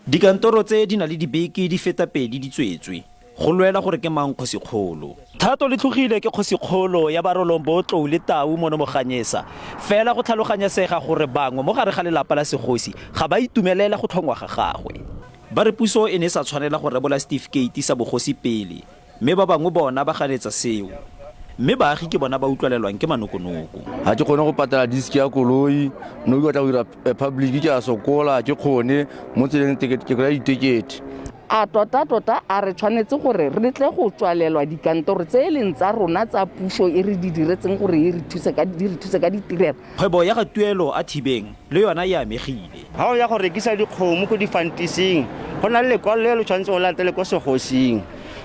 Dikantoro tse di na le dibeke di feta pedi di tswetswe, go lwela gore ke mang kgosikgolo. Thato Letlhogile ke kgosikgolo ya Barolong bo Tlou le Tau mono mo Ganyesa. Fela go tlhaloganyesega gore bangwe mo gare ga lelapa la segosi ga ba itumelela go tlhongwa ga gagwe. Ba re puso e ne e sa tshwanela go rebola setifikeiti sa bogosi pele mme ba bangwe bona ba ganetsa seo. Mme baagi ke bona ba utlwalelwang ke manokonoko. Ga ke kgone go patela disk ya koloi, no ke batla go dira eh, public ke a sokola, ke kgone mo tseleng ke kry ditekete. A tota-tota a re tshwanetse gore re tle go tswalelwa dikantoro tse e leng tsa rona tsa puso e re di diretseng gore e re thuse ka di re thuse ka ditirelo? Kgwebo ya ga Tuelo a Thibeng le yona e amegile. Ga o ya go rekisa dikgomo ko difantising, go na le lekwalo le le tshwanetse o latele ko segosing,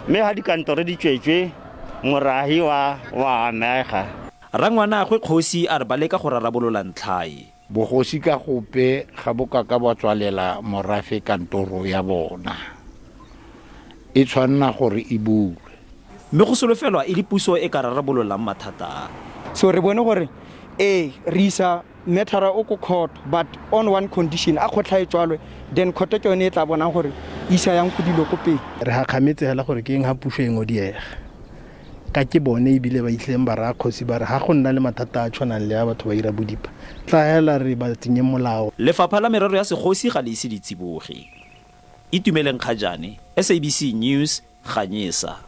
mme ga dikantoro di tswetswe, morahi wa wa amega. Rangwanaagwe kgosi a re ba leka go rarabolola ntlha e. Bogosi ka gope ga bo ka ka bwa tswalela morafe kantoro ya bona. E tshwanna gore e bulwe. Mme go solofelwa e le puso e ka rarabololang mathata a. So re bone gore ee re isa matter o ko court but on one condition, a kgotlha e tswalwe, then court ke yone e tla bonang gore isa yang go dilo ko pele. Re gakgametse hela gore ke eng ha puso e ngodiega, ka ke bone ebile ba itlileng ba raya kgosi ba re ha go nna le mathata a tshwanang le a batho ba ira bodipa, tla hela re ba tsenyeng molao. Lefapha la Merero ya Segosi ga le ise le tsiboge. Itumeleng Kgajane, SABC News, Ganyesa.